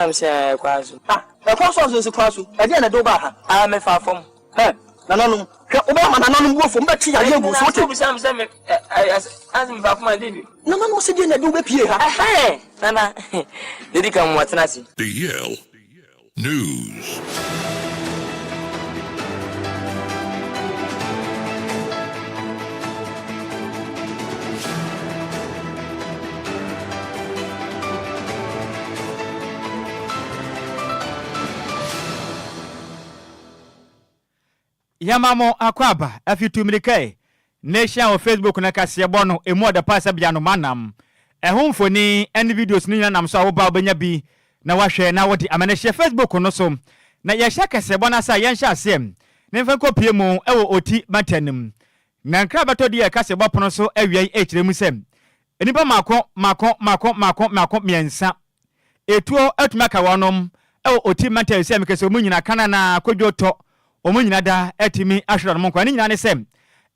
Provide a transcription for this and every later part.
Me sɛ ɛɛ kwan so. Ah, ɛkwan so anso nsi kwan so. Ɛdeɛn na ɛde wo baa ha? Ah, mefaa fam. Hɛ, nananom, hwɛ, wobɛma nananom bo afu, mobɛte yadeɛ agu wo so, wote? Wobisa me sɛ me, ɛ, ɛ, ase mefaa fam a, ɛdeɛn bi? Nananom se deɛn na ɛde wo bɛpie ha? Ɛhɛn, nana, deɛ ɛdi kan, moatena ase. DL News. Yɛma mo akwaaba afi tu mmirika ɛ na hyia wɔ Facebook no kaseɛbɔ no emu ɔdɛ paa sɛ bea no manam. Ɛho mfoni ne videos no nyina nam so a woba a wobɛnya bi na woahwɛ na wode ama no hyɛ Facebook no so. Na yɛhyɛ kaseɛbɔ no ase a yɛnhyɛ aseɛ na yɛmfa nkɔpue mu wɔ Oti mantam no mu. Na nkra a bɛtɔ di yɛ kaseɛbɔ pono so awia yi ɛrekyerɛ mu sɛ nnipa mmaako mmaako mmaako mmaako mmaako mmiɛnsa Etuo atumi aka wɔnom wɔ Oti mantam sɛ mekɛ sɛ wɔn nyina kan anaa kodwo tɔ wɔn nyina da atumi ahwere wɔnom nkwa. Ne nyinaa ne sɛ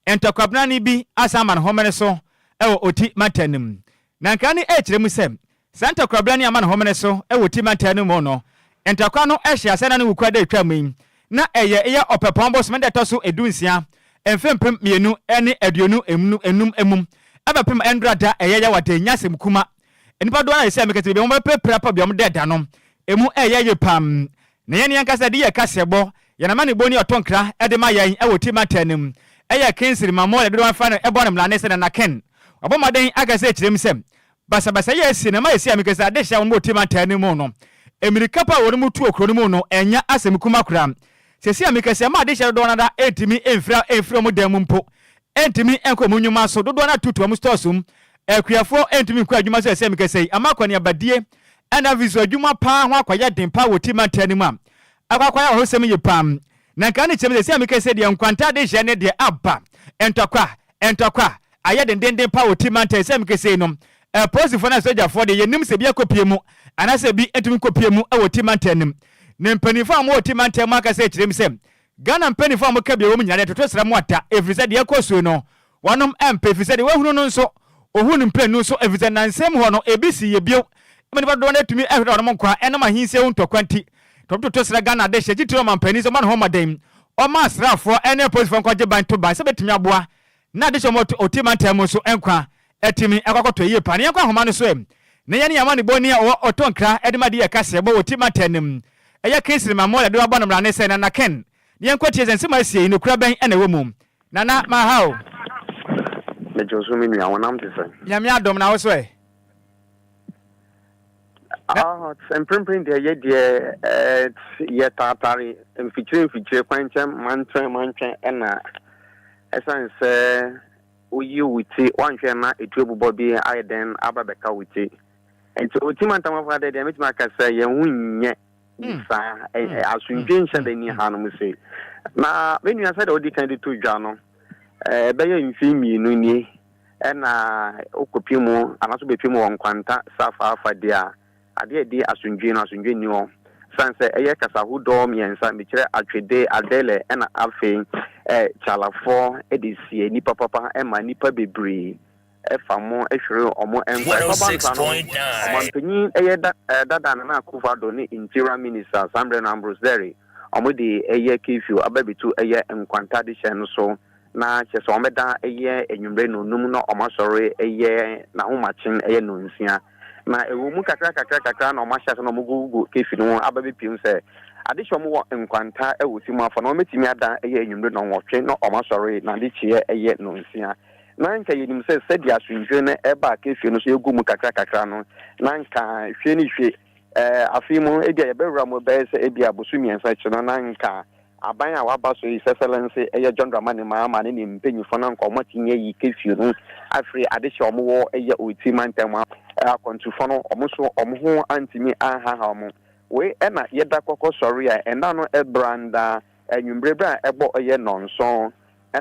ntɔkwabenane bi asan ama ne homene so wɔ Oti mantam no mu. Na nkra no ɛrekyerɛ mu sɛ saa ntɔkwabenane ama ne homene so wɔ Oti mantam no mu no ntɔkwa no hyɛ aseɛ na ne wukua da atwa mu yi na ɛyɛ yɛ Ɔpɛpɔn bosome da ɛtɔ so 16 mfe 2025 mu ɛbɛpem ɛndora da ɛyɛ Yawada nya asɛm kuma Nnipa dodoɔ no ara sɛ mekasa baabi a wɔbɛpirapira pa bia wɔda da no, ɛmu ɛyɛ ye pam. Na yɛn ankasa de yɛ kaseɛbɔ, yɛn amanebɔ ni ɔtɔ nkra de ma yɛn wɔ ti mantam no mu. Ɛyɛ Kingsley Mamole dodoɔ no fa no bɔ no mmrane sɛ Nana Ken. Wabɔ mmɔden akasa akyerɛ mu sɛ basabasa yi a asi no ma ɛsi a mekasa adehye a wɔn wɔ ti mantam no mu no, mmirika pa a wɔn tu wɔ kuro no mu no ɛnyɛ asɛm kuma koraa. Seesei a mekasa yi ama adehye dodoɔ no ara ntumi mfiri wɔn dan mu mpo ntumi nkɔ wɔn nnwuma so, dodoɔ no ara tutu wɔn stores mu. Akuafoɔ ntumi nkɔ adwuma so ɛsɛ mekasa yi, ama akɔneabadie ɛna afei nso adwuma paa ho akɔyɛ den paa wɔ ti mantam no mu a akɔ akɔyɛ awerɛhosɛm yie paa. Na nka ne kyɛm sɛ sɛ mekasa yi deɛ nkwanta adehyeɛ ne deɛ aba ntɔkwa ntɔkwa ayɛ dendenden paa wɔ ti mantam sɛ mekasa yi no apolisifoɔ ne asogyafoɔ deɛ yɛnim sɛ bi akɔpie mu anaasɛ bi ntumi nkɔpie mu wɔ ti mantam no mu. Ne mpanimfoɔ a wɔwɔ ti mantam mu akasa akyerɛ mu sɛ Ghana mpaninfoɔ a moka bi a ɛwɔ mu nyinaa deɛ toto srɛ mo ada ɛfiri sɛ deɛ ɛkɔ so yi no wɔnom ɛmpɛ ɛfiri sɛ deɛ wahunu no nso ɔhu no mprenu so ɛfiri sɛ nansa mu hɔ no ɛbi sii yɛ bio ma nipa dodoɔ no atumi ahwere wɔnom nkwa ɛnam ahinsie ho ntɔkwa nti nti wɔn toto srɛ Ghana adehyeɛ titire ɔmanpanin sɛ ɔma ne ho mmɔden ɔma asraafoɔ ɛne apolisifoɔ nkɔgye ban to ban sɛ bɛtumi aboa na adehyeɛ wɔn ɔti mantam mu nso nkwa atumi akɔ akɔtɔ yie paa na yɛnkɔ ahoma no so ɛ na yɛne yɛn amanebɔni a ɔwɔ ɔtɔ nkra de ma de yɛ kaseɛ bɔ wɔ ti mantam no mu ɛyɛ Kingsley Mamola de wabɔ no mmara ne sɛ Nana Ken na yɛnkɔ tie sɛ nsɛm a asie yi nokura bɛn na ɛwɔ mu Nana maha o. Megye wo so me nua, wo nam te sɛn? Nyame adom na wo so ɛ? Ah, mprempren deɛ yɛ deɛ yɛ taatare mfikyire mfikyire kwankyɛn mantwɛn mantwɛn ɛna ɛsan sɛ Woyi wo ti, woanhwɛ na etuo bobɔ bi ayɛ dɛn aba bɛka wo ti. Nti Oti mantam afa dɛ deɛ mɛtumi aka sɛ yɛn ho nyɛ saa, asomdwe nhyɛ da nni hanom sei. Na me nua sɛdeɛ wodi kan de to dwa no, ɛbɛyɛ mfe mmienu nie ɛna wokɔpie mu anaasɛ wobɛpie mu wɔ Nkwanta Safaafa deɛ a, Adeɛ a ɛde asomdwoeɛ no, asomdwoeɛ nni hɔ. Ɛsiane sɛ ɛyɛ kasa ahodoɔ mmiɛnsa, mekyerɛ Atwede, Adele ɛna afei Kyalafoɔ de sie nnipa papa ma nnipa bebree fa mo hwere wɔn nkwa. Ɛfa ba nsa no, ɔmanpanyin ɛyɛ dada Nana Akufo Addo ne Interior Minister saa mmerɛ no Ambrose Dery wɔn de ɛyɛ curfew aba abɛtu ɛyɛ nkwanta adehyɛ no so. Na kyerɛ sɛ wɔbɛda yɛ anwummere nnɔnnum na wɔasɔre yɛ n'ahomakyen yɛ nnɔnsia. Na ɛwɔ mu kakra kakra kakra na wɔahyɛ ase na wɔgugu kefi no ho aba bɛpiem sɛ adehye a wɔwɔ nkwanta wɔ si mu afa no wɔbɛtumi ada yɛ anwummere nnɔnwɔtwe na wɔasɔre n'adekyeɛ yɛ nnɔnsia. Na anka yɛnim sɛ sɛdeɛ asomdwoeɛ no ɛbaa kefi no so ɛgu mu kakra kakra no, na anka hwie ne hwie. Afe mu ebia yɛbɛwura mu bɛyɛ sɛ ebia boso mmiɛnsa akyi no na anka Aban a waba so yi sɛsɛlɛnse yɛ John Dramani Mahama ne ne mpanyinfoɔ no anka wɔn atumi ayi curfew no afiri adehye a wɔn wɔ yɛ Oti mantam mu. Akwantufoɔ no wɔn nso wɔn ho antumi anhaha wɔn. Wei na yɛda kɔkɔ sɔre a ɛna no branda anwummere berɛ a ɛbɔ yɛ nnɔnson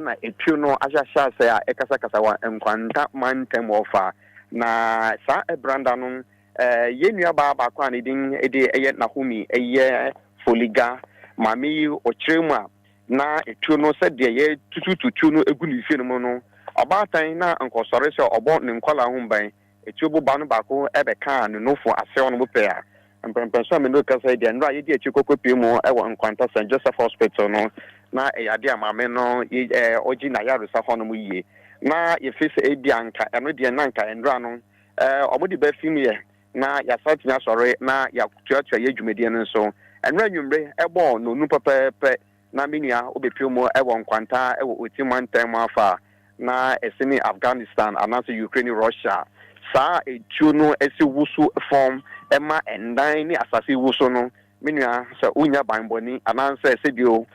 na etuo no ahyɛahyɛ ase a ɛkasakasa wɔ Nkwanta mantam hɔ fa. Na saa branda no Yɛn nuabaa baako a ne din de yɛ Nahomi yɛ Foliga maame yi, ɔkyerɛ mu a, na etuo no sɛdeɛ yɛtututu tuo no gu ne fie no mu no, ɔbaatan na anka ɔsɔre sɛ ɔbɔ ne nkwadaa ho ban. Etuo bo ba no baako bɛkaa ne nofo ase hɔ nom pɛ a, Mprɛmprɛnso a me ne wo rekasa yi deɛ, nnora a yɛdi akyi kɔkɔpue mu wɔ Nkwanta St. Joseph Hospital no, na ɛyɛ adeɛ a maame no ɔgye n'ayaresa hɔnom yie. Na yɛfiri sɛ ebia anka ɛno deɛ na anka nnora no wɔde bɛfim yɛ na yɛasan atumi asɔre na yɛatoatoa yɛn dwumadie no nso. Nnora anwummere ɛbɔɔ nnɔnum pɛpɛɛpɛ na me nua wobɛpue mu wɔ Nkwanta wɔ Oti mantam mu afa a na ɛsene Afghanistan anaasɛ Ukraine ne Russia. Saa a etuo no si woso fam ma nnan ne asase woso no, me nua, sɛ wonnya banbɔni anaasɛ sɛbio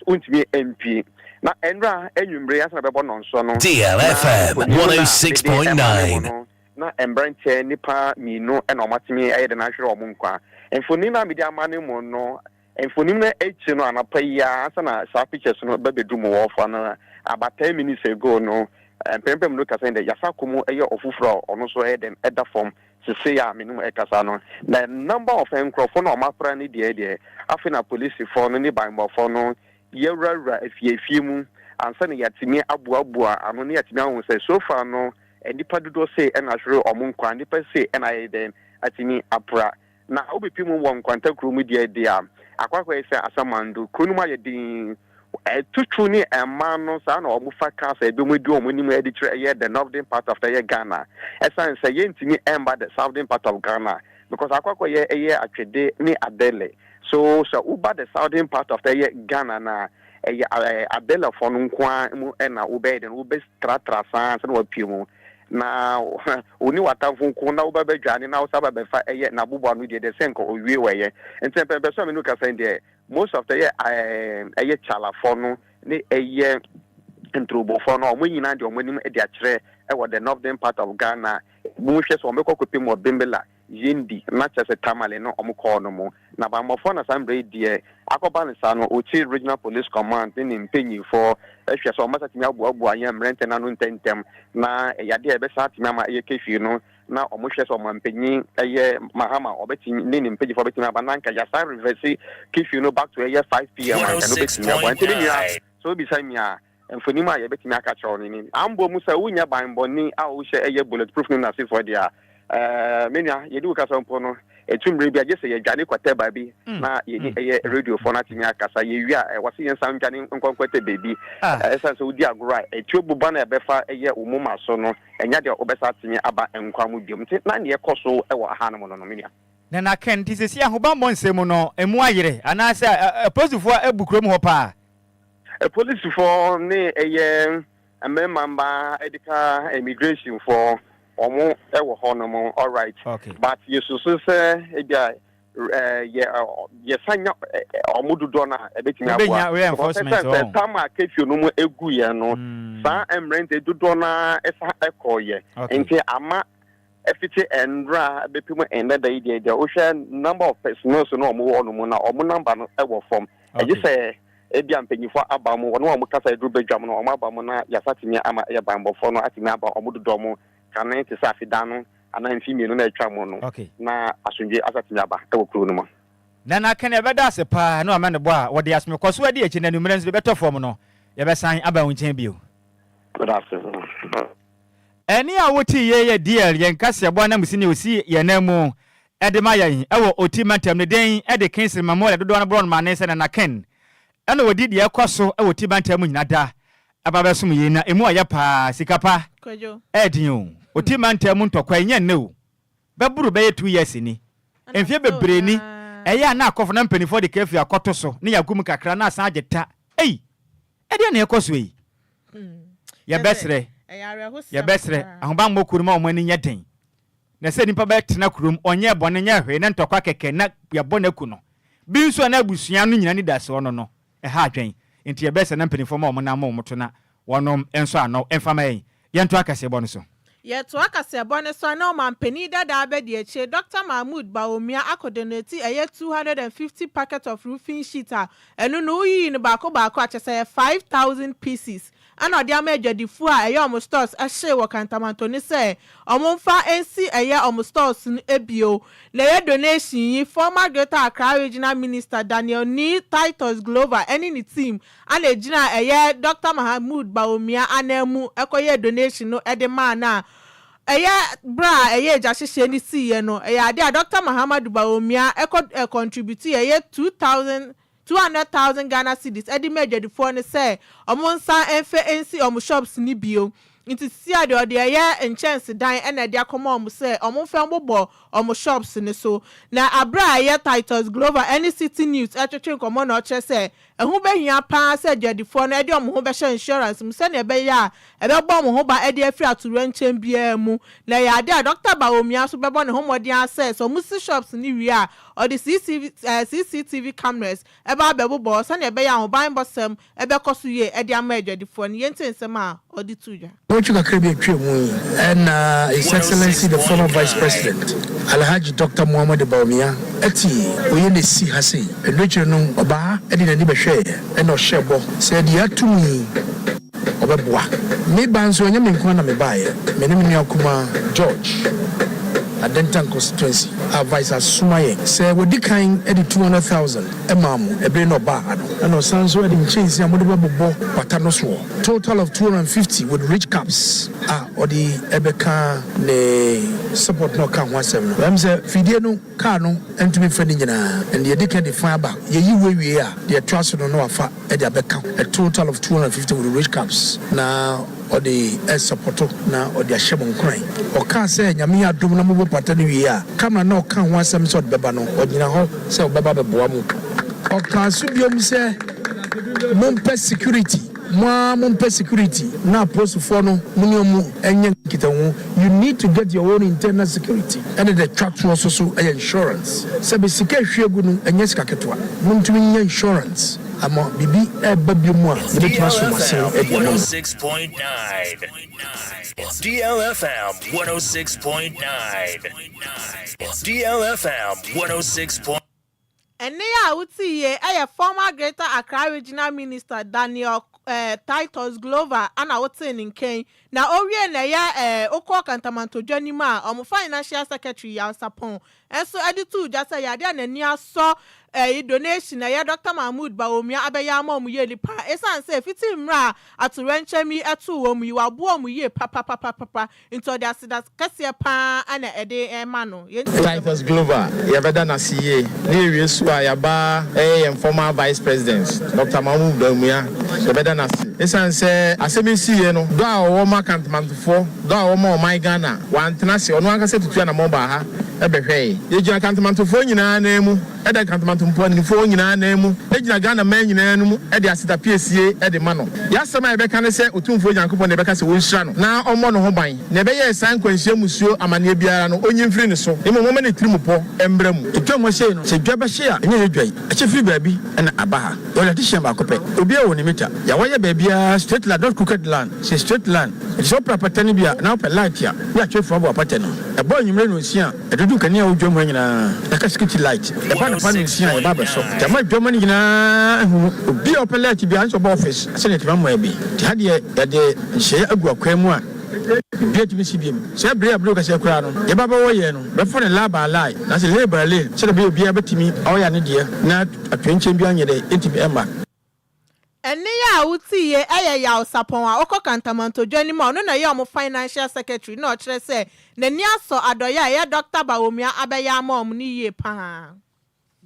wontumi mpue. Na ɛnora anwummere ansa na bɛbɔ nnɔnsɔ no, na DLFM mfonini no a mede rema ne mo 106.9. no, na mmeranteɛ nnipa mmienu na wɔatumi ayɛ dɛn ahwere wɔn nkwa. Mfonini no a mede ama ne mo no, Mfonin no akyi no anɔpa yi ara ansa na saa pictures no ba bɛdu mu wɔ fa no about 10 minutes ago no mprempren no kasa yi dɛ yasa kɔ mu yɛ ɔfoforɔ a ɔno nso ɛyɛ dɛn ɛda fam sesei a me ne mo ɛkasa no na number of nkurɔfoɔ no a wɔapra no deɛ deɛ afei na polisifoɔ no ne banbɔfoɔ no yɛwurawura afie afie mu ansa na yɛatumi aboaboa ano ne yɛatumi ahu sɛ so far no nnipa dodoɔ sei ɛna ahwere wɔn nkwa nnipa sei ɛna ayɛ dɛn atumi apra. Na wobepue mu wɔ nkwanta kurow mu deɛ de a, akɔ akɔyɛ sɛ asamando. Kurow no mu ayɛ den. Atutru ne mmaa no, saa na wɔfa cars a ebinom adi wɔn anim de kyerɛ ɛyɛ the northern part of ɛyɛ Ghana. Ɛsan sɛ yɛntumi mma the southern part of Ghana because akɔ akɔyɛ ɛyɛ Atwede ne Adele. So sɛ woba the southern part of ɛyɛ Ghana no a, ɛyɛ Adelefoɔ no nko ara mu na wobɛyɛ den, wobɛtratra saa ansa na wapue mu. Na wo ne w'atamfo nko na woba bɛdwane na wosan ba bɛfa ɛyɛ n'aboboano deɛ deɛ sɛ nka owie wɔ ɛyɛ. Nti mpɛmpɛso a me ne wo kasa yi deɛ most of the ɛyɛ ɛɛ ɛyɛ kyalafɔ no ne ɛyɛ ntorobofɔ no wɔn nyinaa deɛ wɔn anim de akyerɛ ɛwɔ the northern part of Ghana. Ebinom hwɛ sɛ wɔn bɛkɔ akɔpem wɔ Bimbilla Yendi, na kyerɛ sɛ Tamale no ɔmo kɔɔ no mo. Na banbɔfoɔ na saa mbrɛ yi deɛ akɔba no saa no Oti Regional Police Command ne ne mpanyinfoɔ hwɛ sɛ ɔmo bɛsa atumi aboaboa yɛn mmerɛntɛ no ano ntɛntɛm na ɛyɛ adeɛ a ɛbɛsa atumi ama ɛyɛ kefie no na ɔmo hwɛ sɛ ɔmanpanyin ɛyɛ Mahama ɔbɛtumi ne ne mpanyinfoɔ bɛtumi aba na anka yɛasan reverse kefie no back to ɛyɛ 5pm anka ɛno bɛtumi aboa nti me nua 106.9. sɛ wobisa me a Mfonim a yɛbɛtumi aka akyerɛ wo no ni. Ambɔ mu sɛ wonnya banbɔni a wohyɛ ɛyɛ bullet proof no nnasefoɔ deɛ a, ɛɛ, me nua, yɛdi wo kasa mpo no, ɛtu mmerɛ bi a gye sɛ yɛdwane kɔtɛ baabi na yɛne ɛyɛ radiofoɔ no atumi akasa. Yɛwie a, ɛwɔ sɛ yɛnsan dwane nkɔ nkɔtɛ baabi. Ɛsiane sɛ wodi agorɔ a, ɛtuo boba no a ɛbɛfa ɛyɛ wo moma so no, ɛnyɛ deɛ wobɛsan atumi aba nkwa mu biom. Nti na deɛ ɛkɔ so wɔ ahanom no no, me nua. Nana Ken, nti seesei ahobammɔ nsɛm mu no, emu ayere anaasɛ apolisifoɔ abu kurom hɔ paa? Apolisifo ne ɛyɛ mmarima mma de ka immigration fo wɔn wɔ hɔ nom alright Okay. but yɛsusu sɛ ebia yɛ yɛsan nya wɔn dodoɔ no a ɛbɛtumi aboa Wobɛnya because reinforcement ɛsɛ sɛ wɔn. tam a curfew no mu egu yɛ no saa mmerɛnte dodoɔ no ara ɛsan ɛkɔɔ yɛ Okay. nti ama Ɛfiti ɛnra bɛpem ɛnnɛ da yi deɛ deɛ wohwɛ number of personnel no a wɔwɔ hɔ nom no a wɔn number no wɔ fam. Ɛgye sɛ ebia mpanyinfoɔ aba mu, wɔn a wɔn kasa aduru badwam no wɔn aba mu na yɛasa atumi ama ɛyɛ banbɔfoɔ no atumi aba wɔn dodɔ mu kane te sɛ afe da no anaa mfe mmienu no a atwa mu no na asomdwoe asa atumi aba wɔ kuro no mu. Nana Ken yɛbɛda ase paa ne w'amanebɔ a wɔde asome kɔ so adi akyi na anwummerɛ nso bɛtɔ fam no yɛbɛsan aba wo nkyɛn bio. Meda ase. Ɛnne a wotee yei yɛ DL, yɛn kaseɛbɔ ananmusini a ɔsi yɛn nan mu de ma yɛn wɔ Oti mantam. Ne din de Kingsley Mamola, dodoɔ no borɔ no mane sɛ Nana Ken. Ɛna ɔdi deɛ ɛkɔ so wɔ Oti mantam mu nyina da ba bɛsom yei na ɛmu ɔyɛ paa, sika pa Kwadwo. ɛyɛ den o. Oti mantam mu ntɔkwa yi nyɛ nnɛ o, bɛboro bɛyɛ 2 years ni, Ɛna mfeɛ still bebree ni, naa. ɛyɛ a na akɔfo na mpaninfoɔ de curfew akɔto so na yɛagu mu kakra na asan agye ta, ei! Ɛdeɛn na ɛrekɔ soɔ yi? Yɛbɛsrɛ, yɛbɛsrɛ ahobammɔ kuo no ma wɔn ani nyɛ den. Na sɛ nipa bɛtena kurom, ɔnyɛɛ bɔne, nyɛɛ hwee, na ntɔkwa kɛkɛ na yɛbɔ no aku no. Bi nso a na abusua no nyina anidasoɔ no no, ɛha adwene. Nti yɛbɛsrɛ na mpanimfoɔ ma wɔn nan mmɔ wɔn to na wɔnom nsɔ ano mfa ma yɛn. Yɛntoa kaseɛbɔ no so. Yɛtoa kaseɛbɔ no so a na ɔmanpanin dada abadiakyire Dɔkta Mahmood Bawumia akɔdonati ɛyɛ 250 packet of roofing sheet a ɛno no woyiyi no baako baako a kyerɛ sɛ ɛyɛ 5,000 pieces ɛna ɔde ama adwadifoɔ a ɛyɛ wɔn stores hyee wɔ Kantamanto no sɛ wɔn mfa nsi ɛyɛ wɔn stores no bio. Na ɛyɛ donation yi former Greater Accra Regional Minister Daniel Nii Titus Glover ɛne ne team Ana egyinaa ɛyɛ Dɔkta Mahamood Bawumia ananmu kɔyɛɛ donation no de maa no a, Ɛyɛ berɛ a ɛyɛ egyahyehyeɛ no siiɛ no, ɛyɛ adeɛ a Dɔkta Mahamadou Bawumia kɔ contribute ɛyɛ 2,000 200,000 Ghana cedis de ma adwadifoɔ no sɛ wɔn nsan mfa nsi wɔn shops no bio. Nti sisi a deɛ ɔde ɛyɛ nkyɛnsedan na ɛde akɔma wɔn sɛ wɔn mfa mbobɔ wɔn shops no so. Na aberɛ a ɛyɛ Titus Glover ne Citi News retwetwe nkɔmmɔ na ɔkyerɛ sɛ Ɛho bɛhia pa ara sɛ adwadifoɔ no de wɔn ho bɛhyɛ insurance mu sɛdeɛ ɛbɛyɛ a ɛbɛbɔ wɔn ho ban de afiri atoyerɛnkyɛm biara mu. Na ɛyɛ adeɛ a Dɔkta Bawumia nso bɛbɔ ne ho mmɔden ara sɛ, sɛ wɔsi shops no wie a, ɔde CCTV cameras bɛba abɛbobɔ hɔ sɛdeɛ ɛbɛyɛ a ahobammɔsɛm bɛkɔ so yie de ama adwadifoɔ no. Yɛntie nsɛm a ɔde too dwa. Nnawɔtwe kakra bi a atwam mu yi na His Excellency the former Vice President Alhaji Doctor Muhammadu Bawumia te oye na esi ha sei. Ɛno akyiri no ɔbaa ha de n'ani bɛhwɛeɛ na ɔhyɛɛ bɔ sɛ deɛ atum yi ɔbɛboa. Me ba nso ɛnyɛ me nko ara na mebaeɛ, me ne me nua kumaa George, Adentan constituency a Vice asoma yɛn sɛ wadi kan de 200,000 maa mo ɛbere na ɔbaa ha no ɛna ɔsan nso de nkyɛnsee a mode bɛbobɔ pata no soɔ. Total of 250 with rich caps a ɔde ɛbɛka ne support na ɔka ho asɛm no. Ɛm sɛ fidie no car no ntumi nfa ne nyinaa and yɛdi kan de fa aba yɛyi wei wie a deɛ ɛtoa so no na wafa de abɛka ho a total of 250 with rich caps na ɔde ɛsupporto na ɔde ahyɛ mo nkuran. Ɔkaa sɛ Nyame yɛ adom na mobɔ pata no wie a camera no a ɔkaa ho asɛm sɛ ɔde bɛba no ɔgyina hɔ sɛ ɔbɛba abɛboa mo. Ɔkaa so biom sɛ mompɛ security. Mo ara mo mpɛ security na aposifoɔ no mo ne ɔmo nyɛ nkitaho, you need to get your own internal security ɛne deɛ twa toɔ so so yɛ insurance, sɛbe sika ɛhwie gu no ɛnyɛ sika ketewa, mo ntumi nyɛ insurance ama biribi ɛɛba bio mu a yɛbɛtumi aso mo asene DLFM de ama mo. 106.9. DLFM 106.9. DLFM 106. Ɛnne a wote yie yɛ former Greater Accra Regional Minister Daniel eh, Titus Glover ana wotee ne nka yi. Na owie na ɛyɛ eh, wokɔ Kantamanto dwa no mu a, wɔn Financial Secretary Yaw Sarpong nso de too dwa sɛ ɛyɛ adeɛ a n'ani asɔ eh, donation a ɛyɛ Dɔkta Mahmood Bawumia abɛyɛ ama wɔn yie no paa. Esiane sɛ fiti mmerɛ a atoyerɛnkyɛm yi too wɔn yi, waboa wɔn yie papapapapa. Nti ɔde aseda kɛseɛ pa ara na ɛde rema no. Yɛn nti. Titus Glover, yɛbɛda no ase yie. Ne yɛwie so a, yɛaba ɛyɛ yɛn former Vice President, Doctor Mahmood Bawumia, yɛbɛda no ase. Esiane sɛ asɛm yi siiɛ no, dɔ a ɔwɔ ma Kantemantofoɔ, dɔ a ɔwɔ ma ɔman Ghana, wantena ase, ɔno ankasa tutuu anamɔn baa ha bɛhwɛɛe. Yɛgyina Kantemantofoɔ nyinaa anan mu. da Nkantomanto mpanimfoɔ nyinaa nan mu gyina Ghana man nyinaa no mu de aseda piesie de ma no. Y'asɛm a yɛbɛka ne sɛ Otumfoɔ Nyankopɔn na yɛbɛka sɛ ɔnhyira no na ɔmmɔ ne ho ban. Nea ɛbɛyɛɛ saa nkwanhyia mmusuo amaneɛ biara no ɔnyi mfiri ne so, mmom ɔmma ne tirimupɔ mmra mu. Dwam hɔ sei no, sɛ dwa bɛhye a, ɛnyɛ yɛ dwa yi. Ɛkyɛ firi baabi na aba ha. Yɛwɔ electrician baako pɛ. Obiara wɔ ne meter. Deɛ wɔyɛ baabiara straight line, not crooked line. Sɛ straight line. Nti sɛ wopɛ apata no bi a, anaa wopɛ light a, ne atwerɛ fam abɔ apata no mu. Ɛbɔ anwummere nnɔnsia a, Ɛdudu nkanea a ɛwɔ dwam ha nyinaa, ɛka security light. Ɛba anɔpa nnɔnsia a, yɛba abɛsɔ. Nti ama dwam ha no nyinaa ahu mu. Obi a ɔpɛ light biara, nso ɔba office sɛdeɛ yɛtumi ama bi. Nti ha deɛ, yɛde nhyehyɛeɛ agu akwan mu a biribiara ntumi nsi biom. Saa bere a bere kɛseɛ koraa no, yɛba abɛwɔ yɛn no, bɛfa no line by line, anaasɛ lane by lane, sɛdeɛ ɛbɛyɛ obiara bɛtumi awaya ne deɛ na atoyerɛnkyɛm biara nyɛ dɛ, ɛntumi mma. Ɛnne yi a wote yi yɛ Yaw Sarpong a ɔkɔ Kantamanto dwa no mu a ɔno na ɔyɛ wɔn Financial Secretary na ɔkyerɛ sɛ n'ani asɔ adɔeɛ a ɛyɛ Dɔkta Bawumia abɛyɛ ama wɔn no yie pa ara.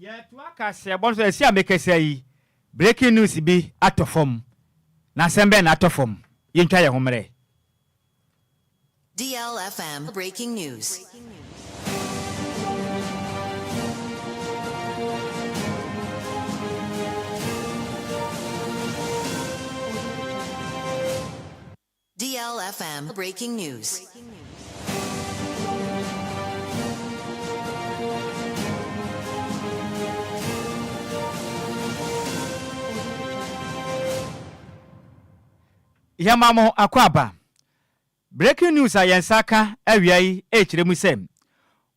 Yɛtoa kaseɛbɔ no so ɛsi a mekasa yi, breaking news bi atɔ fam. Na asɛm bɛn na atɔ fam? Yɛntwa yɛn ho mmerɛ. DLFM Breaking News. DLFM Breaking News. Yɛma mo akwaaba. Breaking news a yɛn nsa aka awia yi rekyerɛ mu sɛ,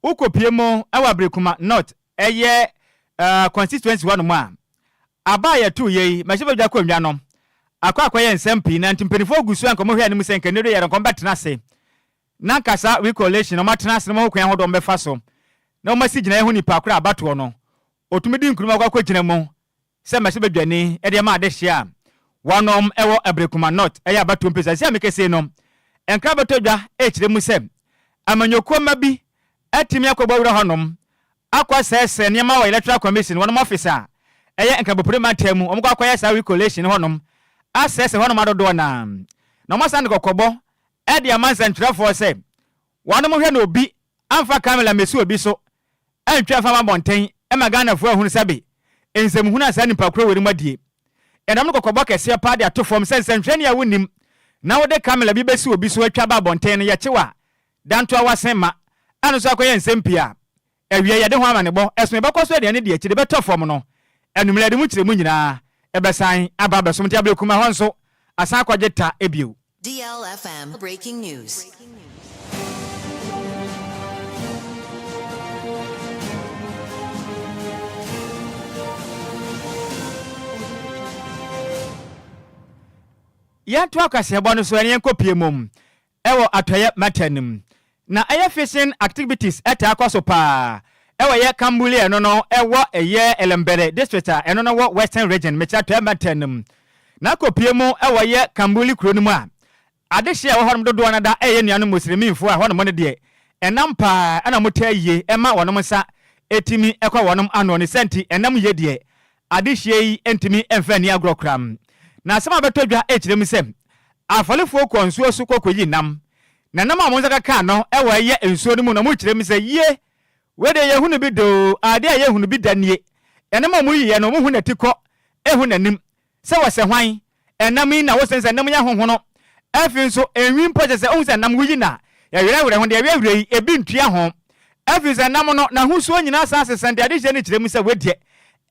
wokɔpue mu wɔ Ablekuma North ɛyɛ constituency hɔ nom a, aba a yɛtoo yɛ yi, mmarahyɛbadwa akonnwa no akɔ akɔyɛ nsɛm pii na nti mpanimfoɔ gu so a nka wɔhwɛ anim sɛ nka nnɛ yɛrɛ nka wɔbɛtena ase na nka saa recollation wɔatena ase na wɔahu kwan ahodoɔ wɔbɛfa so na wɔasi gyinaeɛ ho nipa korɔ a abatoɔ no ɔtumi di nkunim akɔ akɔgyina mu sɛ mmarahyɛbadwani de ama adehyeɛ a wɔnom wɔ Ablekuma North yɛ abatoɔ mpesua. Seesei a mekasa yi no, nkra bɛtɔ dwa rekyerɛ mu sɛ. Amanyɔkuo mma bi atumi akɔbɔ wura hɔnom akɔ sɛɛsɛɛ nneɛma wɔ Electoral Commission wɔnom office a ɛyɛ Nkrabopore mantam mu, wɔkɔ akɔyɛ saa recollation no hɔnom asɛɛsɛɛ hɔnom adodoɔ no ara. Na wɔasan de kɔkɔbɔ de ama nsɛntwerɛfoɔ sɛ wɔnom hwɛ na obi amfa camera ammɛsi obi so antwa amfa amma abɔnten ma Ghanafoɔ ahunu sɛbe nsɛmhunu a saa nipa korɔ wei nom adie. Ɛnam no kɔkɔbɔ kɛseɛ paa de ato fam sɛ nsɛntwerɛni a wonnim na wode camera bi bɛsi obi so atwa aba abɔnten no yɛkye wo a dantoa w'asen ma ɛno nso akɔyɛ nsɛm pii a awiei yɛde ho amanebɔ ɛso ɛbɛkɔ so aduane di akyire bɛtɔ fam no anwummerɛ yɛde mu nkyerɛmu nyinaa ɛbɛsan aba abɛsom nti ablekuma hɔ nso asan akɔgye ta bio. DLFM Breaking News. Yɛntoa kaseɛbɔ no so ɛne yɛnkɔpie mom wɔ atɔeɛ mantam no mu. Na ɛyɛ fishing activities taa kɔ so paa wɔ ɛyɛ Kambuli ɛno no ɛwɔ ɛyɛ Elembere district a ɛno no wɔ Western region mekyerɛ atɔeɛ mantam no mu. Na kɔ pue mu wɔ ɛyɛ Kambuli kuro no mu a adehyeɛ a ɛwɔ hɔnom dodoɔ no da ɛyɛ nuanom Muslimfoɔ a ɛhɔnom no deɛ ɛnam paa ɛna wɔn taa yie ɛma wɔnom nsa ɛtumi ɛkɔ wɔnom ano ne saa nti ɛnam yie deɛ Adehyeɛ yi ntumi mfa nni agorɔ koraa. Na asɛm a bɛtɔ dwa kyerɛ mu sɛ, afɔrefoɔ kɔɔ nsuo so kɔkɔyii nam, na nam a wɔn nsa kɔkaa no wɔ ɛyɛ nsuo no mu na wɔkyerɛ mu sɛ, Yie! Wei deɛ yɛnhunu bi da oo, adeɛ a yɛnhunu bi da nie. Ɛnam a wɔyiiɛ no, wɔhu n'atikɔ, ɛhu n'anim. Sɛ wɔsɛ hwan? Ɛnam yi na wosɛ sɛ nam yi ahohono. Afei nso, enwi mpo kyerɛ sɛ wohu sɛ nam woyi na yɛwerɛwerɛ ho, deɛ yɛwerɛwerɛ yi, ebi ntua ho. Afei nso ɛnam no, n'ahosuo nyinaa san sesa nti adehyeɛ no kyerɛ mu sɛ wei deɛ,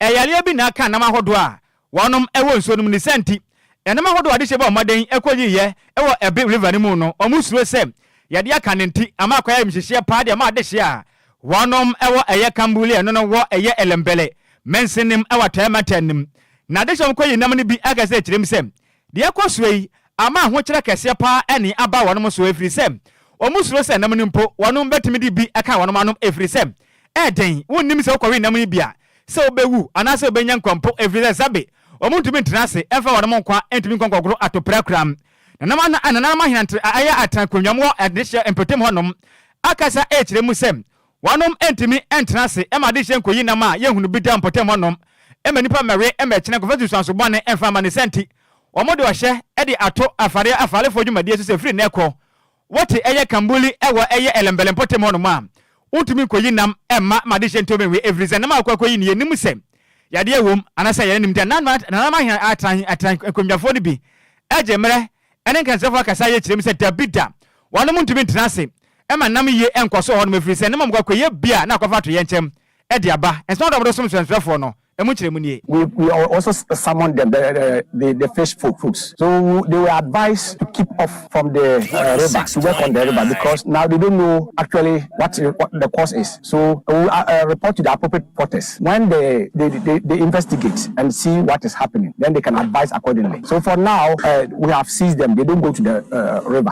ɛyareɛ bi na aka nam ahodoɔ a wɔnom wɔ nsuo no mu. Ne saa nti, ɛnam ahodoɔ a adehyeɛ bɔɔ mmɔden kɔyiiɛ wɔ Ɛbe River no mu no, wɔsuro sɛ yadeɛ aka no nti ama akɔyɛ ayamhyehyeɛ paa de ama adehyeɛ a wɔnom wɔ ɛyɛ Kambuli ɛno no wɔ ɛyɛ Elembele mansinim wɔ Atɔeɛ mantam no mu. Na adehyeɛ a wɔkɔyii nam no bi aka sɛ kyerɛ mu sɛ deɛ ɛkɔ soɔ yi ama ahokyerɛ kɛseɛ paa ne aba wɔnom so ɛfiri sɛ wɔn suro sɛ nam no mpo wɔnom bɛtumi de bi aka wɔnom anom ɛfiri sɛ ɛyɛ den wonnim sɛ wokɔwe nam yi bi a sɛ wobɛwu anaasɛ wobɛnya nkwa mpo ɛfiri sɛ sɛbe wɔn ntumi ntena ase mfa wɔnom nkwa ntumi nkɔ nkɔgoro atoprɛ koraa. Nananom nananom ahenantre a ɛyɛ atenankonnwam wɔ adehyeɛ mpɔtam hɔnom akasa rekyerɛ mu sɛ wɔnom ntumi ntena ase ma adehyeɛ nkɔyi nam a yɛnhunu bi da mpɔtam hɔnom ma nnipa mmɛwe mmɛkyene nkɔfa nsunsuanso bɔne mfa mma ne saa nti wɔde ɔhyɛ de ato afareɛ afarefoɔ dwumadie so sɛ firi nnɛ kɔ Wote ɛyɛ kambuli wɔ ɛyɛ ɛlɛmbɛlɛ mpɔtam hɔnom a, wontumi nkɔyi nam mma ma adehyeɛ ntɔ nwe ɛfiri sɛ nam a wokɔ akɔyi no yɛnnim sɛ yadeɛ wom anaasɛ yɛnnim nti nananom ahe atra atra nkonnwafoɔ no bi gye mmerɛ ne nkansɛfoɔ akasa yɛ kyerɛ mu sɛ dabi da wɔnom ntumi ntena ase ma nam yie nkɔ so wɔ hɔnom ɛfiri sɛ nam a wɔkɔ akɔyɛ bi a na akɔfa atoyɛnkyɛm de aba. Nsɛm ahodoɔ a wɔde som nsɛntwerɛfoɔ no, emu nkyerɛmu nie. We we also summoned them, the the the fish folks. So they were advised to keep off from the uh, river, to work on the river, because now they don't know actually what, what the cause is. So we will uh, uh, report to the appropriate porters. When they, they, they, they investigate and see what is happening, then they can advise accordingly. So for now, uh, we have seized them. They don't go to the uh, river.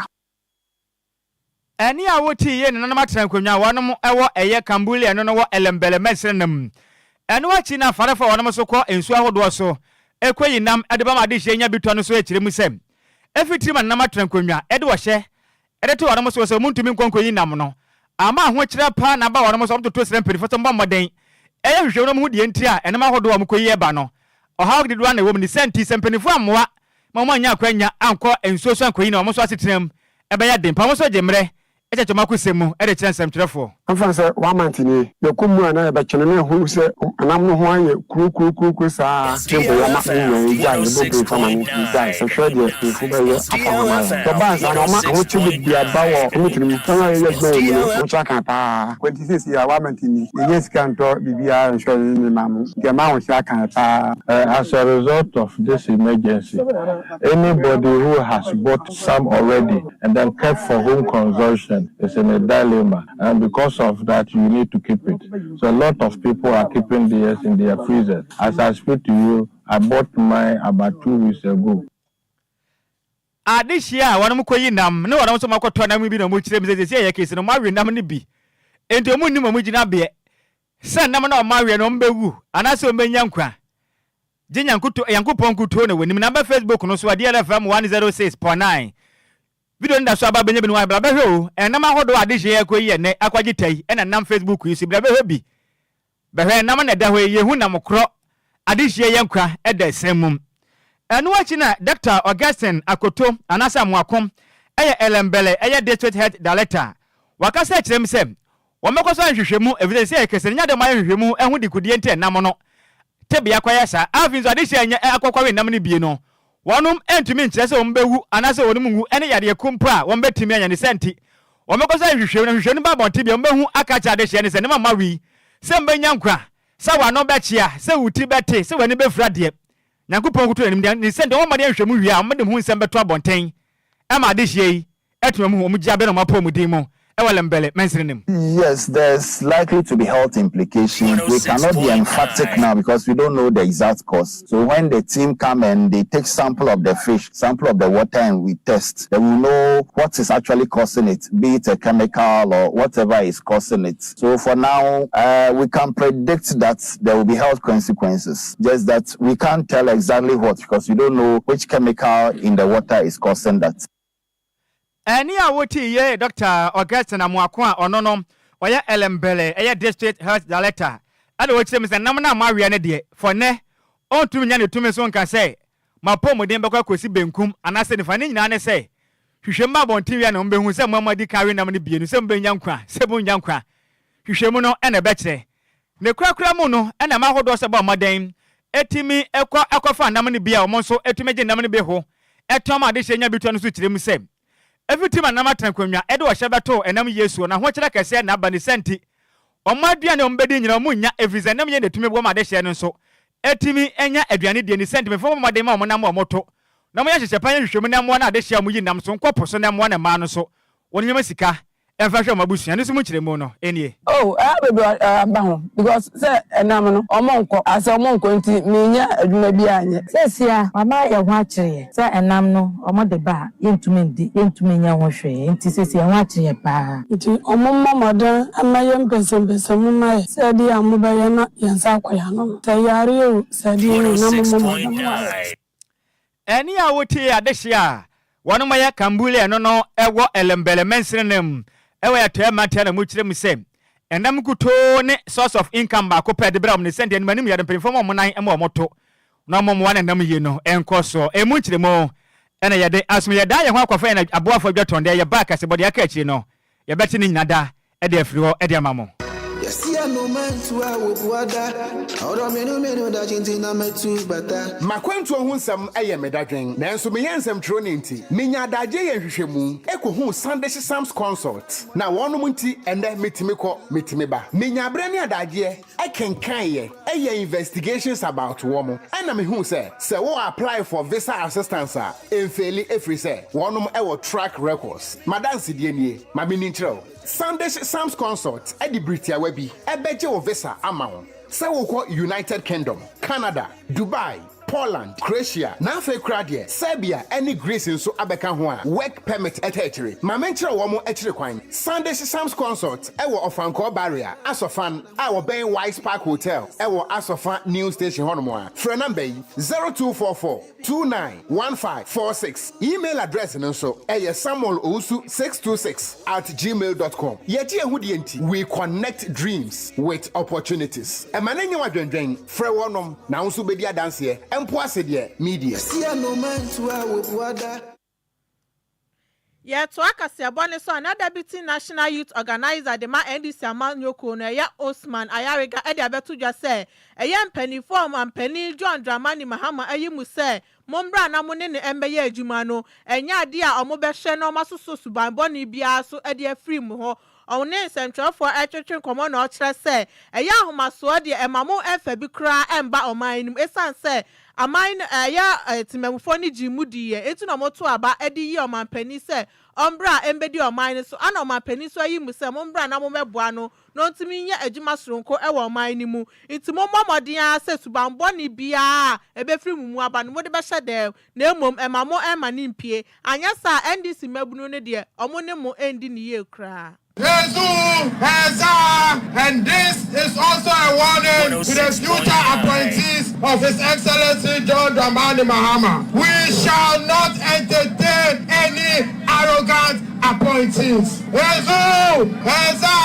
Ɛnne a wotee yɛ nananom atena nkonnwa a wɔnom wɔ ɛyɛ Kambuli ɛno no wɔ Elembele mansini no mu. Ɛno akyi na afarefo a wɔnom nso kɔ nsuo ahodoɔ so kɔyi nam de ba ma adehyeɛ nya bi tɔ no nso kyerɛ mu sɛ ɛfiri tirim a nananom atena nkonnwa de ɔhyɛ de to wɔnom so sɛ wɔntumi nkɔ nkɔyi nam no ama ahokyerɛ paa na aba wɔnom so. Wɔtoto srɛ mpanyinfoɔ sɛ wɔmmɔ mmɔden ɛyɛ nhwehwɛmu na wɔhu deɛ nti a ɛnam ahodoɔ a wɔkɔyi ba no ɔhaw dodoɔ ara na ɛwɔ mu. Ne saa nti sɛ mpanyinfoɔ ammoa ma wɔannya akwannya ankɔ nsuo so ankɔyi na wɔn nso asetenam bɛyɛ den pa. Wɔn nso gye mmerɛ kyɛkyɛ wɔn akosɛm mu de kyerɛ nsɛmtwerɛfoɔ. Ɛmfa ho sɛ one month nie, yɛkɔ mu a na yɛbɛkyene na yɛhu sɛ nam no ho ayɛ kurokurokurokuro saa ne mpo yɛma ne nyinaa yɛgyae, yɛbɔ brake ama no yɛgyae sɛ hwɛ deɛ mpanyinfoɔ bɛyɛ afa ho ama yɛn. Yɛbaa saa no ama ahokyere bebree aba wɔ community no mu, yɛn a yɛyɛ adwuma wɔ mu no ahokyere aka yɛn paa. Nti seesei a one month nie, yɛnnya sika ntɔ biribiara nhwɛ yɛn ne mma mo, nti ɛma ahokyere aka yɛn paa. As a result of this emergency, anybody who has bought some already and then kept for home consumption is in a dilemma and because of that you need to keep it. So a lot of people are keeping theirs in their freezers. As I speak to you, I bought mine about two weeks ago. Adehyeɛ a wɔnom kɔyi nam ne wɔnom nso wɔakɔtɔ nam bi na wɔkyerɛ mu sɛ seesei ɛyɛ kese no wɔawe nam no bi enti wɔn nnim wɔn gyinabeɛ sɛ nam no a wɔaweɛ no wɔbɛwu anaasɛ wɔbɛnya nkwa gye Nyankopɔn nkutoo na wɔnim. Na ba Facebook no so a DLFM 106.9. Video no da so aba bɛnya bi no wɔ ha. Bra bɛhwɛ o. Ɛnam ahodoɔ a adehyeɛ yi akɔ yi ɛnnɛ akɔgye ta yi ɛna nam Facebook yi so. Bra bɛhwɛ bi. Bɛhwɛ nam na ɛda hɔ yi, yɛhu nam korɔ adehyeɛ yɛ nkwa da ɛsɛn mu. Ɛno akyi na Dɔkta Augustine Akoto anaasɛ Amoako yɛ Elembele ɛyɛ District Health Director. Wakasa akyerɛ mu sɛ wɔbɛkɔ so ayɛ nhwehwɛmu efisɛ sɛ ɛkɛse no nyɛ ade a wɔayɛ nhwehwɛmu ho dekodeɛ nti ɛnam no tebea kɔyɛ saa. Afei nso adehyeɛ a ɛnyɛ akɔkɔwe nam no bie no wɔnom ntumi nkyerɛ sɛ wɔn bɛwu anaasɛ wɔnom nwu ɛne yadeɛ ko mpo a wɔn bɛtumi anya ne saa nti wɔbɛkɔ so ayɛ nhwehwɛmu na nhwehwɛmu no ba abɔnten bia wɔbɛhu aka akyerɛ adehyeɛ no sɛ ne mama wui sɛ wɔbɛnya nkwa sɛ w'ano bɛkyea sɛ wo ti bɛte sɛ w'ani bɛfira deɛ Nyankopɔn nkoto n'anim deɛ ne sɛ deɛ wɔmmɔde nhwehwɛmu wie a wɔde ho nsɛm bɛto abɔnten ama adehyeɛ yi atumi ahu wɔn gyabea na wɔn apɔwmuden mu wɔ Lembele mansini no mu. Yes, there's likely to be health implications. We cannot be emphatic now because we don't know the exact cause. So when the team come and they take sample of the fish, sample of the water and we test, then we know what is actually causing it, be it a chemical or whatever is causing it. So for now, uh, we can predict that there will be health consequences. Just that we can't tell exactly what because we don't know which chemical in the water is causing that. Ɛnne a wotee yɛ Dɔkta Augustine Amoako a ɔno no ɔyɛ Elembele ɛyɛ District Health Director ɛna ɔkyerɛ mu sɛ nam no a moaweɛ no deɛ for nnɛ ɔntumi nya ne tumi so nka sɛ mo apɔmuden bɛkɔ akɔsi benkum anaasɛ nifa ne nyinaa ne sɛ hwehwɛ mu ba abɔnten wie a na wɔbɛhu sɛ mo a moadi kan awe nam no bie no sɛ mobɛnya nkwa sɛ monnya nkwa hwehwɛ mu no ɛna ɛbɛkyerɛ Ne korakora mu no na mma ahodoɔ sɛ bɔ mmɔden tumi kɔ kɔfa nam no bi a wɔn nso tumi gye nam no bi ho tɔn ma adehyeɛ nya bi tɔ no nso kyerɛ mu sɛ efi tim a nam atena nkonnwa de ɔhyɛ bɛto ɛnam yie soɔ no ahokyerɛ kɛseɛ na aba ne saa nti wɔn aduane a wɔbɛdi nyinaa wɔn nnya ɛfiri sɛ nam yie na ɛtumi boa ma adehyeɛ no nso tumi nya aduane die ne saa nti mefo bɔ mmɔden ma wɔn nam a wɔto na wɔyɛ nhyehyɛ pa yɛ nhwehwɛmu na mmoa no adehyeɛ a wɔyi nam so nkɔ po so na mmoa no mmaa no nso wɔn nneɛma sika Ɛmfa hwɛ wɔn abusua no so mu nkyerɛmu no nie. Oh ɛha bebree aba ho because sɛ ɛnam no ɔmo nkɔ asɛ ɔmo nkɔ nti mennya adwuma biaa nyɛ. Seesia wama yɛn ho akyere yɛn sɛ ɛnam no ɔmo de ba a yɛntumi ndi, yɛntumi nyɛ ho hwee nti seesia yɛn ho akyere yɛn paa. Nti ɔmo mmɔ mmɔden mmɛyɛ mpɛsɛmpɛsɛmu mma yɛ sɛ ɛdeɛ a mobɛyɛ na yɛn nsa akɔ yɛn ano no, sɛ yareɛ o, sɛ ɛdeɛn o, na mommɔ mmɔden mmoa yɛn. Ɛnne a wotee adehye a wɔnom yɛ Kambule no no wɔ Elembele mansini no mu wɔ Atɔeɛ Mantam na mu kyerɛ mu sɛ ɛnam nkutoo ne source of income baako pɛ de brɛ wɔn ne sɛdeɛ anim anim yɛ mpanyinfoɔ ma wɔn nan ma wɔn to na wɔn mmoa ne nam yie no nkɔ soɔ. Emu nkyerɛmu na yɛde asom yɛdan yɛn ho akɔfa yɛn aboafoɔ adwatɔn deɛ yɛbaa kasebɔ deɛ aka akyire no yɛbɛte ne nyina da de afiri hɔ de ama mo. Yɛsi anoma ntu a wobua da. Ɔdɔ mmienu mmienu da kye nti na matu bata. M'akwantuo ho nsɛm yɛ me dadwen, nanso meyɛ nsɛmtwerɛni nti, menya adagyeɛ yɛ nhwehwɛmu kɔhuu Sandish Sams Consult, na wɔnom nti ɛnnɛ metumi kɔ, metumi ba. Menya berɛ ne adagyeɛ kenkaneeɛ, yɛɛ investigations about wɔn, ɛna mehuu sɛ, sɛ wo apply for visa assistance a, ɛmfeeli ɛfiri sɛ wɔnom wɔ track records. M'adansedie nie, ma menni nkyerɛ wo. Sandish Sams Consult de bere tiawa bi bɛgye wo visa ama wo sɛ wokɔ United Kingdom, Canada, Dubai, Poland, Croatia, na afei koraa deɛ Serbia ne Greece nso abɛka ho a work permit taa akyire. Ma menkyerɛ wɔn akyiri kwan. Sandish Sams Consult wɔ Ɔfankɔɔ Barrier, Asɔfan, a wɔbɛn Wise Park Hotel wɔ Asɔfa New Station hɔnom a. Frɛ namba yi, 0244 291546. Email address no nso ɛyɛ samuelowusu626 at gmail dot com. Yɛgye yɛn ho die nti, we connect dreams with opportunities. Ɛma no nyɛ wo adwendwen, frɛ wɔnom na wo nso wobɛdi adanseɛ, mpo ase deɛ media. Yɛsi anoma ntu a wobua da. Yɛtoa kaseɛbɔ no so a, na Deputy National Youth Organiser de ma NDC amanyɔkuo no, ɛyɛ Osman Ayariga de abɛto dwa sɛ, ɛyɛ mpaninfoɔ a Ɔmanpanin John Dramani Mahama ayi mu sɛ mommra na mo ne no mmɛyɛ adwuma no, ɛnyɛ adeɛ a wɔbɛhwɛ na wɔasosɔ suban bɔne biara so de afiri mo hɔ. Ɔne nsɛntwerɛfoɔ retwetwe nkɔmmɔ na ɔkyerɛ sɛ, ɛyɛ ahomasoɔ deɛ ɛma mo mfa bi koraa mma ɔman no mu ɛsiane sɛ Aman no, ɛyɛ temanmufoɔ no gyee mu diiɛ, enti na wɔtoo aba de yii ɔmanpanin sɛ ɔmbra mbɛdi ɔman no so, ana ɔmanpanin nso ayi mo sɛ mombra na mommɛboa no na ɔntumi nyɛ adwuma soronko wɔ ɔman no mu, nti mommɔ mmɔden ara sɛ suban bɔne biara a ɛbɛfiri mo mu aba no mode bɛhyɛ dɛm, na mmom ɛmma mo mma no mpue, anyɛ saa a NDC mmabunu no deɛ wɔn ne mo nndi no yie koraa. Hezu Heza and this is also a warning to the future appointees of His Excellency John Dramani Mahama. We shall not entertain any. arrogant appointees. Ezu, Eza,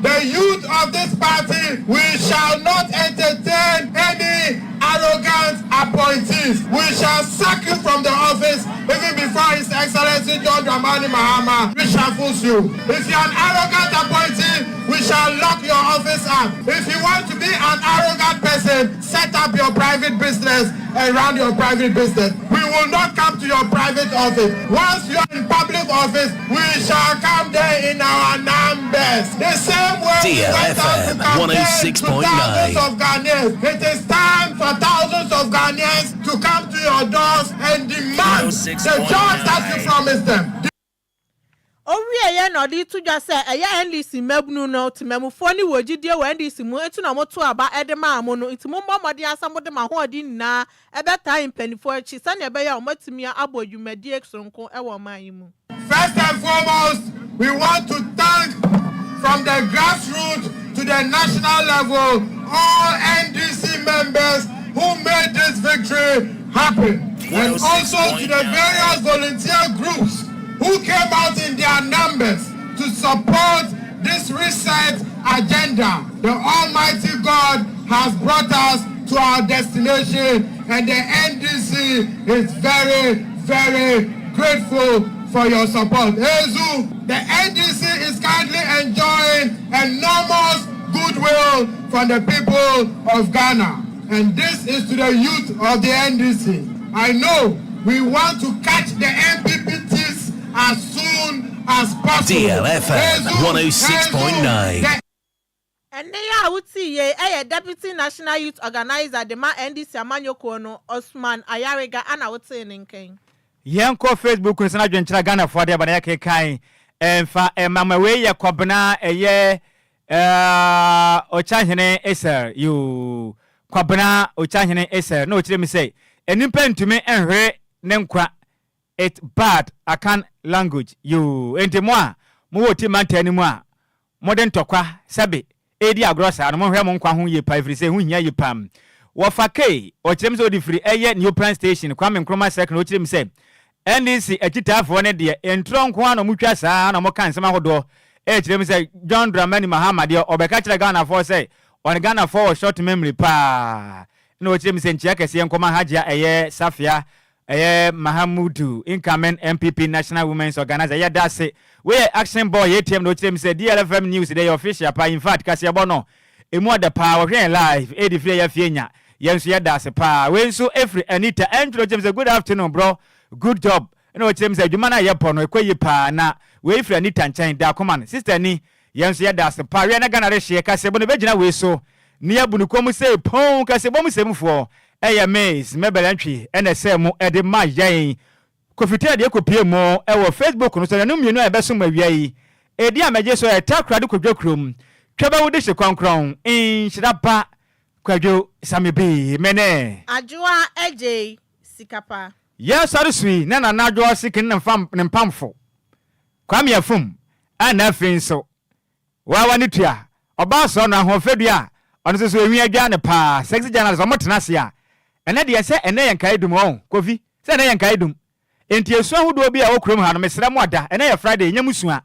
the youth of this party, we shall not entertain any arrogant appointees. We shall sack you from the office even before His Excellency John Dramani Mahama reshuffles you. If you're an arrogant appointee, we shall lock your office up. If you want to be an arrogant person, set up your private business and run your private business. We will not come to your private office. Once you are in public office, we shall come there in our numbers. The same way we went out to DLFM campaign to 106.9. thousands of Ghanaians. It is time for thousands of Ghanaians to come to your doors and demand the jobs that you promised them. Owieɛ na ɔde to dwa sɛ ɛyɛ NDC mmabunu no temamufoɔ ne wɔ gyidie wɔ NDC mu nti na wɔto aba de maa mo no nti mommɔ mmɔden asa mode mo ahoɔden nyinaa ɛbɛtaa mpanimfoɔ akyi sɛnea ɛbɛyɛ a wɔatumi abɔ dwumadie soronko wɔ ɔman yi mu. First and foremost, we want to thank from the grassroots to the national level all NDC members who made this victory happen. And also to the various volunteer groups who came out in their numbers to support this reset agenda. The Almighty God has brought us to our destination and the NDC is very, very grateful for your support. Ezu, the NDC is currently enjoying enormous goodwill from the people of Ghana. And this is to the youth of the NDC. I know we want to catch the NPP thieves as soon as possible. DLFM 106.9. The Ɛnne yi a wotii yei yɛ Deputy National Youth Organiser de ma NDC amanyɔkuo no, Osman Ayariga ana wotee ne nkan. Yɛnkɔ Facebook no so na adwenkyerɛ a Ghanafoɔ de aba na yɛkenkan mfa mma ma. Wei yɛ Kwabena ɛyɛ Ɔkyahene Eser yoo Kwabena Ɔkyahene Eser na ɔkyerɛ mu sɛ nnipa ntumi nhwere ne nkwa it bad Akan language yoo enti mo a mowɔ ti mantaa no mu a mode ntɔkwa sɛbe redi agorɔ saa no, monhwɛ mo nkwa ho yie paa ɛfiri sɛ ɛho hia yie paa. Wɔfa Kay, ɔkyerɛ mu sɛ ɔde firi ɛyɛ Neoplan Station, Kwame Nkrumah Circle na ɔkyerɛ mu sɛ NDC akyitaafoɔ no deɛ ntorɔ nko ara na wɔtwa saa na wɔka nsɛm ahodoɔ ɛkyerɛ mu sɛ John Dramani Mahama deɛ ɔbɛka kyerɛ Ghanafoɔ sɛ ɔne Ghanafoɔ wɔ short memory paa na ɔkyerɛ mu sɛ nkyia kɛseɛ nkɔma Hajia ɛyɛ Safia Ɛyɛ Mahamudu, incoming NPP National Women's Organiser, yɛda ase. Wei yɛ Action Boy ATM na ɔkyerɛ mu sɛ DLFM News deɛ ɛyɛ official paa, infact kaseɛbɔ no ɛmu ɔdɛ paa, wɔhwɛ yɛn live ɛdi firi ɛyɛ fie nya, yɛn nso yɛda ase paa. Wei nso ɛfiri Anita Antwi ɔkyerɛ mu sɛ good afternoon bro, good job, ɛna ɔkyerɛ mu sɛ adwuma no a yɛbɔ no ɛkɔ yie paa, na wei firi Anita nkyɛn, Dakoman, sister ni, yɛn nso yɛda ase paa. Wiɛ na Ghana rehyeɛ, kaseɛbɔ no ɛbɛgyina wei so na yɛabu no kɔn mu sei pɔn, kaseɛbɔ mu sɛmfoɔ Ɛyɛ Miss Mabel Antwi na ɛsɛɛ mo de ma yɛn. Kofi Taylor deɛ kɔpue mo wɔ Facebook no so nanu mmienu a yɛbɛsom mo awia yi. Edin a mɛgye so yɛ Takoradi Kodwo Kurom Twɛbɛwo Dehye Kɔnkrɔn Nhyira Ba Kwadwo Same Bi Me ne. Adwoa Adjei Sikapa. Yɛsɔre so yi na Nana Adwoa Ɔseke ne ne mpamfo Kwame Afum ɛna afei nso Wawa ne tua. Ɔbaa sɔɔ no ahoɔfɛ dua a ɔno nso so enwi adwaa no paa sexy journalist ɔmo tena ase a ɛnɛ deɛ sɛ ɛnɛ yɛ nkae dum ɔho Kofi sɛ ɛnɛ yɛ nkae dum enti esu ahodoɔ bi a ɛwɔ kurom ha no mesrɛ mo ada ɛnɛ yɛ Friday nyɛ mo su a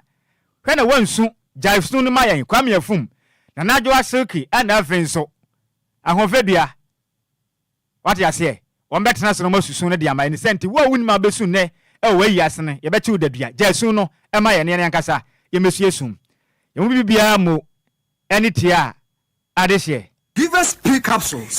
hwɛ na wansu gyae su no ma yɛn Kwame Afum Nana Adwoa Silky ɛna afei nso ahoɔfɛ dua Wate aseɛ? Wɔbɛtena ase na wɔasu su no de ama yɛn. Ne saa nti, wo a wonnim a wobɛsu nnɛ wɔ w'ayi ase no, yɛbɛkye wo dadua. Gyae su no ma yɛn na yɛn ankasa yɛmmɛsu yɛn su. Yɛn mu biribiara mmu ne tia adehyeɛ. Givers P capsules.